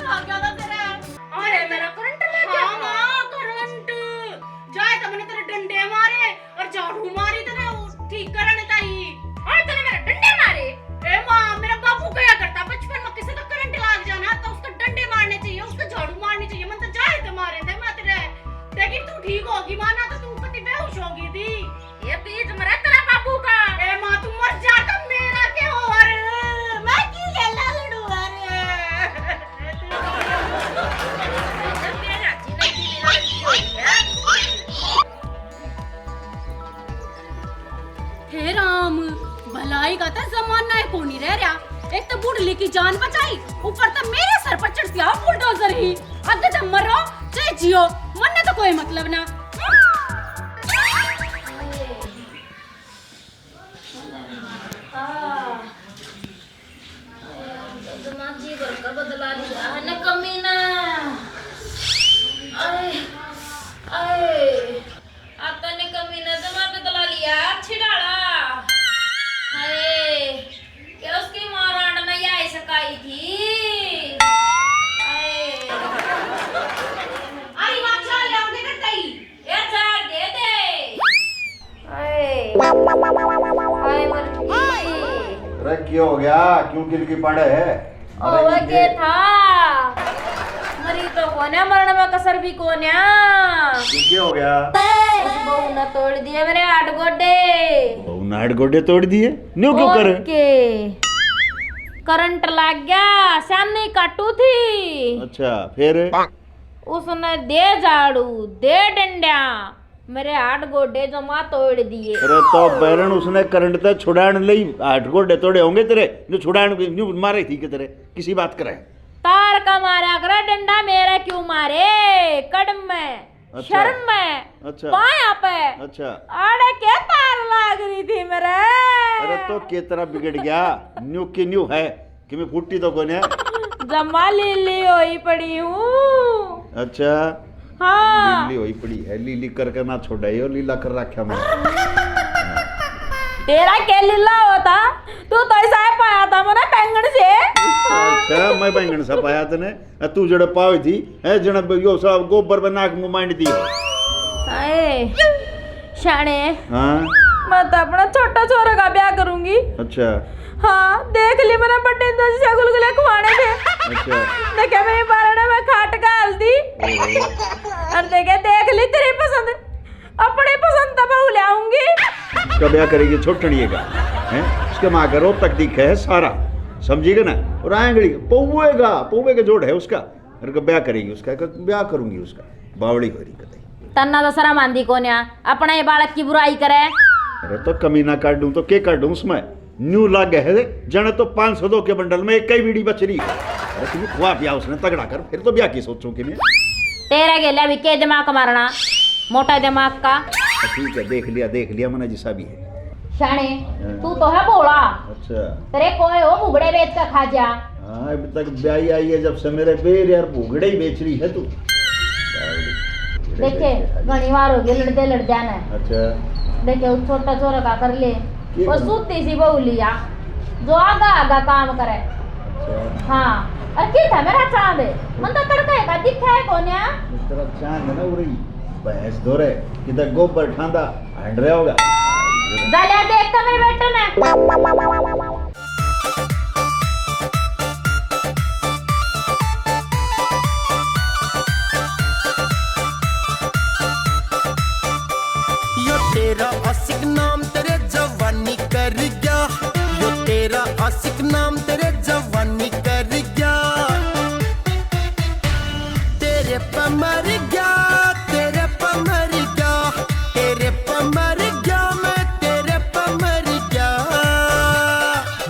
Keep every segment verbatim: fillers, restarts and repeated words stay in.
लग गया था तेरे। अरे, मेरा करंट लग गया हाँ, था। माँ, करंट। जाए तो मैंने तेरे डंडे मारे और झाड़ू मारी तने वो ठीक करने ताई। और तने मेरे डंडे मारे? ए माँ, मेरा बाबू कहा करता बचपन में किसी का करंट लाग जाना तो उसको डंडे मारने चाहिए, उसको झाड़ू मारनी चाहिए। मन तो जाए तो मारे थे मैं तेरे। लेकिन तू ठीक होगी माँ, ना तो तू कति बेहोश होगी थी। ये बीच में रह तेरा बाबू का। ए माँ, तू मर जा तो मेरा क्या हो? अरे मैं की गेला लड़ू? अरे तेरा जिंदगी भी लड़की हो गई है। हे राम, भलाई का तो जमाना ही कोनी रह रहा। एक तो बुढ़ली की जान बचाई, ऊपर तो मेरे सर पर चढ़ती आओ बुलडोजर ही। अगर जब मरो चाहे जियो, मन्ने तो कोई मतलब ना। दिमागी भर का बदला लिया है ना कमीना। आए, आए। आता ने कमीना जमा बदला लिया, अच्छी डाला। हाय, क्या उसकी माँ रांड में यही सकाई थी? हाय। अरे, वाचा ले आओगे ना तई? ए, झाड़ दे दे। हाय। हाय, मर गई। अरे, क्या हो गया? क्यों किलकी पड़े है? अरे, ओए, ये के था? मरी तो कोन्या, मरण में कसर भी कोन्या। ये क्या हो गया? उस बहू ने तोड़ दिए मेरे आठ गोडे। बहू ने आठ गोडे तोड़ दिए? न्यू क्यों और कर? के? करंट लग गया, स्यानी काटू थी। अच्छा, फिर? उसने दे झाड़ू, दे डंडिया, मेरे हाथ गोडे जमा तोड़ दिए। अरे तो बैरन, उसने करंट ते छुड़ान ले ही हाथ गोडे तोड़े होंगे तेरे, जो छुड़ान, जो मारे थी के तेरे, किसी बात करे? तार का मारा करे डंडा, मेरे क्यों मारे? कड़म में, अच्छा। शर्म में, अच्छा। पाया पे। अच्छा। आड़े के तार लाग रही थी मेरे? अरे तो के तेरा बिगड़ गया? न्यू की न्यू है। कि मैं फूटी तो कोन्या। जम्मा लीली होई पड़ी हूँ। अच्छा। हाँ। लीली होई पड़ी है, लीली करके ना छोड़ा, यो लीला कर रखा मैं। तेरा क्या लीला होता? तू तो ऐसा ही पाया था मने बैंगन से। अच्छा, मैं बैंगन सा पाया तने? ए, तू जड़े पावे थी, ए, जड़े ब-, यो सब गोबर पे नाक मुंह मांड दी हो। आए, शाणे। हाँ? मैं तो अपना छोटा छोरा का ब्याह करूंगी। अच्छा। हाँ, देख ली मैंने बड्डे दस से गुलगुले खुआने थे। अच्छा। देखे मेरी बारणे में खाट घाल दी। ओहो। और देखे, देख ली तेरी पसंद, अपनी पसंद तो बहू ले आऊंगी। उसका ब्याह करेगी छोटनिए का, हैं? उसके माँ का रोब तक दिखे है सारा, समझी के ना? और आएंगड़ी पौएगा, पौए का जोड़ है उसका। अरे, ब्याह करेगी उसका, ब्याह करूंगी उसका। बावड़ी हो रही कतई। तन्ना तो शर्म आंदी कोन्या, अपना ये बालक की बुराई करे। अरे, तो कमी ना काढूं तो के काढूं उसमें? न्यू लागे है, जने तो पाँच सौ दो के बंडल में एक ही बीड़ी बच रही है। अरे, तुम खुआ पिया उसने तगड़ा कर, फिर तो ब्याह की सोचूं कि मैं। तेरे गेल्या भी के दिमाग मारना, मोटा दिमाग का। ठीक है, देख लिया, देख लिया, मना जिसा भी है। शाणे, हाँ। तू तो है भोला। अच्छा। तेरे कोए हो भुगड़े बेच के खा जा। हाँ, अभी तक ब्याही आई है जब से मेरे बेर यार, भुगड़े ही बेच रही है तू। देखे, घणी बार हो गई लड़ते लड़ जाना। अच्छा। देखे, वो छोटा छोरा का कर ले, के वो कर? सूती सी बहू लिया, जो आगा आगा काम करे। अच्छा। हाँ, और की था मेरा चांद? मन तो तड़का का दिखा है कोन्या। तेरा चांद है ना, उरी। भैंस दो रे, किधर गोबर ठांदा हंड रहा होगा। दलिया देख तो मेरे बेटे ने। यो तेरा आशिक नाम तेरे जवानी कर गया, यो तेरा आशिक नाम तेरे जवानी कर गया। तेरे पे मर गया, तेरे पे मर गया, तेरे पे मर गया, मैं तेरे पे मर गया।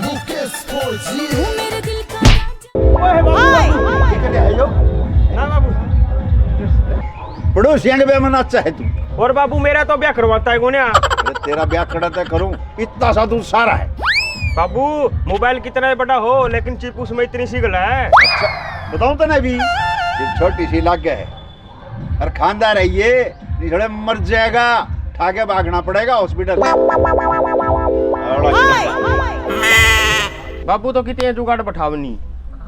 मुकेश फौजी। तू मेरे दिल का राजा। ओए बाबू, बाबू। ना बाबू। पड़ोसियां के ब्याह में नाचा है तू। और बाबू, मेरा तो ब्याह करवाता है कोन्या। अरे, तेरा ब्याह कड़ा तय करूं, इतना सा तू सारा है। बाबू, मोबाइल कितना ही बड़ा हो, लेकिन चिप उसमें इतनी सी गला है। अच्छा, बताऊं तने भी, ये छोटी सी लागे है। और खानदार है ये, नहीं थोड़े मर जाएगा, ठा के भागना पड़ेगा हॉस्पिटल। बाबू तो कितने जुगाड़ बैठावनी,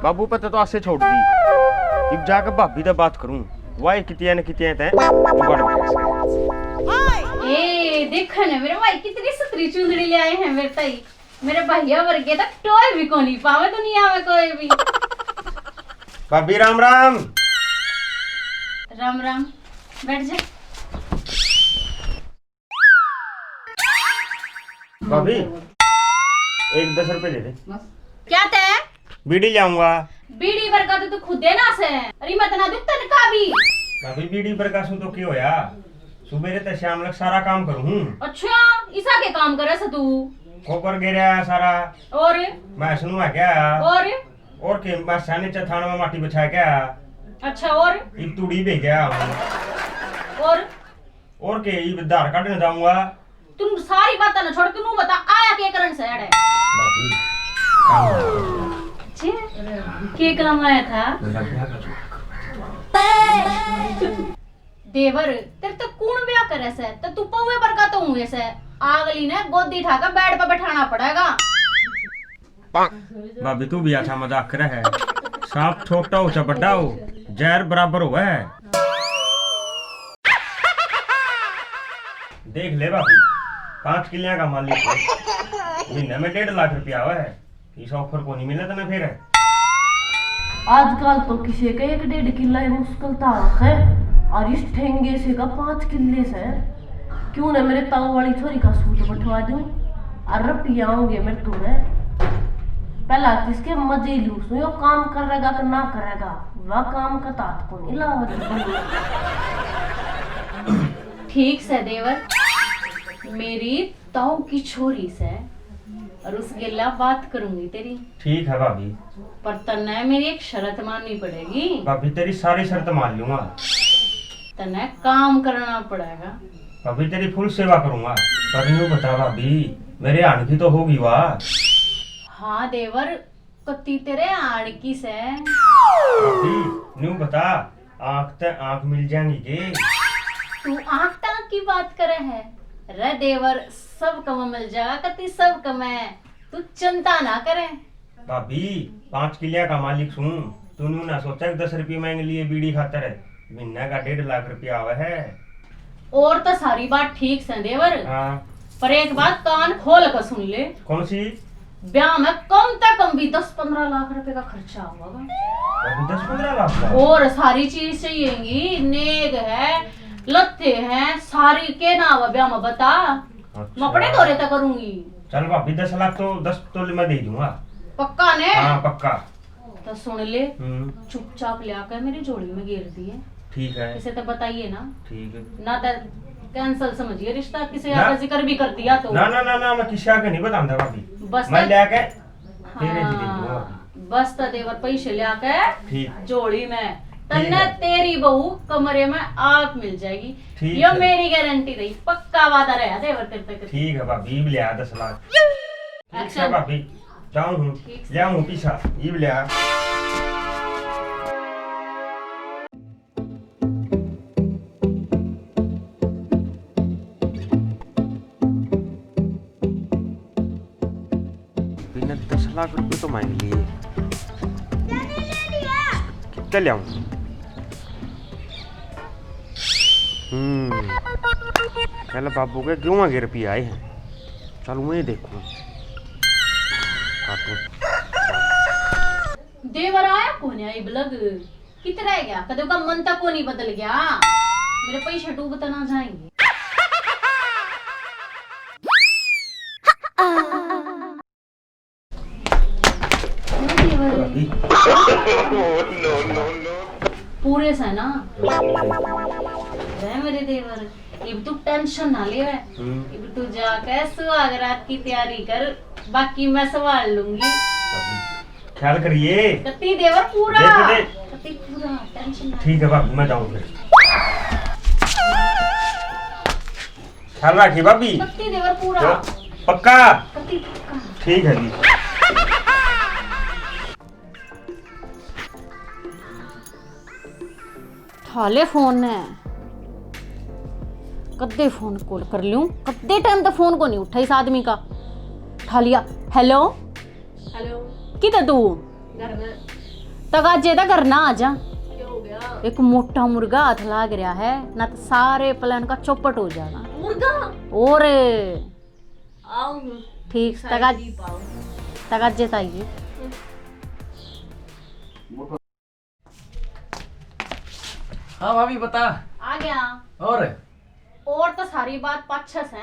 बाबू पे तो आसे छोड़ दी। इब जाके भाभी ते बात करूं, वाई कितिया ने कितिया ते जुगाड़ बैठा। ए, देखो ना मेरे भाई कितनी सुथरी चुंदड़ी ले आए हैं मेरे ताई। मेरे भैया वर्गे तो टोए भी कोनी पावे दुनिया में कोई भी। भाभी राम राम। राम राम, बैठ जा। भाभी, एक दस रुपए दे दे। क्या तै? बीड़ी ले आऊंगा। बीड़ी वर्गा तो तू खुदे ना से। अरे मत ना दू तनका भी। भाभी, बीड़ी वर्गा सू तो के होया? सुबेरे ते शाम लग सारा काम करूं हूं। अच्छा, इसा के काम करे से तू? गोबर गेरया सारा। और? मैं सुनवा क्या? और? और के, मैं सानी चथान में माटी बिछा क्या? अच्छा, और? इब तूड़ी भी गया हूं। और? और के, इब धार काटने जाऊंगा। तू सारी बातें ना छोड़ के नू बता, आया के करण से अड़े? भाभी, काम है। जी? के काम आया था? लग गया का जुगाड़। देवर, तेरे तो कौन ब्याह करे से? तो तू पौवे पर का तो हुए से। आगली ने गोदी ठा के बेड पे बैठाना पड़ेगा। भाभी, तू भी अच्छा मजाक करे है। सांप छोटा हो चाहे बड़ा हो, जहर बराबर होवे है। देख ले भाभी, पाँच किलियां का मालिक है, महीने में डेढ़ लाख रुपया आवे है, इस ऑफर को नहीं मिले तने फिर। आजकल तो किसी का एक डेढ़ किला ही मुश्किल था है, और इस ठेंगे से का पाँच किले से। क्यों ना मेरे ताऊ वाली छोरी का सूट बंटवा दूं, और रुपया आऊंगे मेरे तो रे। पहला तो इसके मजे ही लूं सूं, यो काम करेगा कि ना करेगा, वह काम का तात को नहीं लावा। ठीक से देवर, मेरी ताऊ की छोरी से, और उस गेला बात करूंगी तेरी। ठीक है भाभी। पर तन्ने मेरी एक शर्त माननी पड़ेगी। भाभी, तेरी सारी शर्त मान लूंगा। तन्ने काम करना पड़ेगा। भाभी, तेरी फुल सेवा करूंगा, पर न्यू बता भाभी, मेरे आण की तो होगी वाह। हाँ देवर, कत्ती तेरे आण की से। भाभी, न्यू बता, आंख ते आंख मिल जाएंगी के? तू आंख ते आंख की बात करे है? रे देवर, सब कम मिल जाएगा, कत्ती सब कम है, तू चिंता ना करे। भाभी, पाँच किलिया का मालिक सूं, तू न्यू ना सोचा कि दस रुपये मांग लिए बीड़ी खातर, महीना का डेढ़ लाख रुपया आवे है। और तो सारी बात ठीक से देवर, हाँ। पर एक बात कान खोल कर सुन ले। कौन सी? ब्याह में कम से कम भी दस पन्द्रह लाख रुपए का खर्चा होगा। भाभी, दस पन्द्रह लाख का? और सारी चीज चाहिएगी, नेग है, लत्ते हैं, सारी के ना आवा ब्याह में बता। अच्छा। मैं अपने दौरे तक करूंगी। चल भाभी, दस लाख तो दस तोले मैं दे दूंगा। पक्का ने? हाँ, पक्का। तो सुन ले, हम्म। चुपचाप ले आकर मेरी झोली में गेर दिए। ठीक है। किसे तो बताइए ना। ठीक है। ना तो cancel समझिए रिश्ता, किसे ना। आगे जिक्र भी कर दिया तो। ना, ना, ना, ना, मैं किसी आगे नहीं बताऊंगा भाभी। बस मैं तो, ले आके तेरे भी दे दूंगा हाँ, भाभी। बस तो देवर पैसे ले आके ठीक। झोली में। ठीक तन्ने है। तेरी बहू कमरे में आप मिल जाएगी। ठीक यो है। मेरी गारंटी रही, पक्का वादा रहा देवर तेरे तक। ठीक है भाभी, इब लिया दस लाख। ठीक है अच्छा। भाभी, जाऊं हूँ, ठीक से। ले आऊं पीसा, इब लिया। बिना दस लाख रुपए तो मांग लिए, कितने ले आऊं? हम्म, पहले बाबू के क्यों आगे रुपये आए हैं, चल मैं देखूं। काटूं। देवर आया कोन्या इब लग, कित रह गया? कदे का मन तक को नहीं बदल गया। मेरे पैसे डूबते ना जाएंगे। पूरे से ना। है मेरे देवर, इब तू टेंशन ना ले। हम्म। इब तू जाके सुहाग रात की तैयारी कर, बाकी मैं संभाल लूंगी। ख्याल करिए। कत्ती देवर पूरा। देख, देख। कत्ती पूरा, टेंशन ना। ठीक है भाभी, मैं जाऊँ फिर। ख्याल रखिए भाभी। कत्ती देवर पूरा। हाँ, पक्का? कत्ती पक्का। ठीक है जी। ठा ले फोन ने। कद्दे फोन कॉल कर लूं, कद्दे टाइम तो फोन को नहीं उठा इस आदमी का। ठा लिया। हेलो। हेलो। किधर तू? घर में। तगाजे तक घर ना आ जा। क्या हो गया? एक मोटा मुर्गा हाथ लाग रहा है, ना तो सारे प्लान का चौपट हो जाएगा। मुर्गा? और आऊंगी। ठीक, शायद तगा-, ही पाऊं। तगाजे तक आइए। हम्म। हाँ भाभी, बता। आ गया। और? और तो सारी बात पाछे से।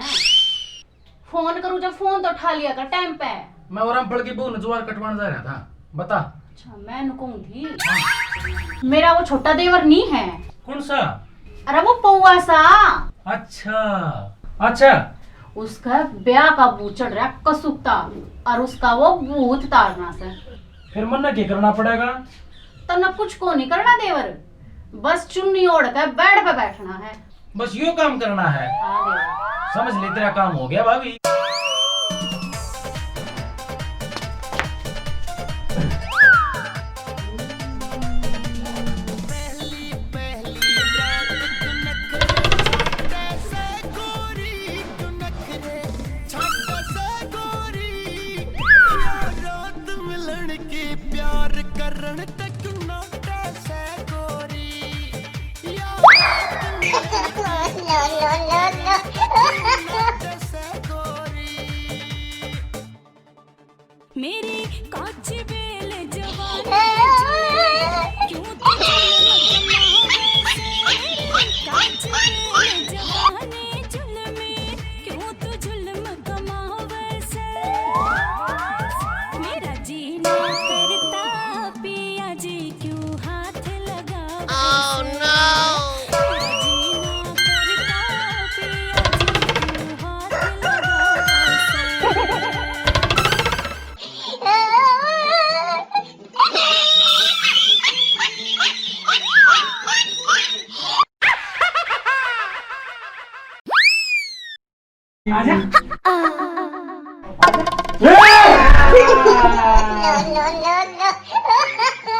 फोन करूँ जब, फोन तो उठा लिया कर टाइम पे। मैं और रामफल की बहू ने ज्वार कटवाने जा रहा था। बता। अच्छा, मैं नु कहूँ थी। हाँ। मेरा वो छोटा देवर नहीं है। कौन सा? अरे वो पौआ सा। अच्छा, अच्छा। उसका ब्याह का भूत चढ़ रहा कसुकता, और उसका वो भूत तारना से। फिर मन्ने क्या करना पड़ेगा? तन्ने कुछ को नहीं करना देवर, बस चुन्नी ओढ़ के बेड पे बैठना है। बस यो काम करना है। हाँ देवर। समझ ले, तेरा काम हो गया भाभी। मेरी काची बेल जवानी जुल्म, क्यों तू जुल्म कमावे से? मेरी काची बेल जवानी जुल्म, क्यों तू जुल्म कमावे से? मेरा जीना करता पिया जी क्यों हाथ लगावे से? मेरा जीना करता पिया जी क्यों हाथ लगावे से? आजा।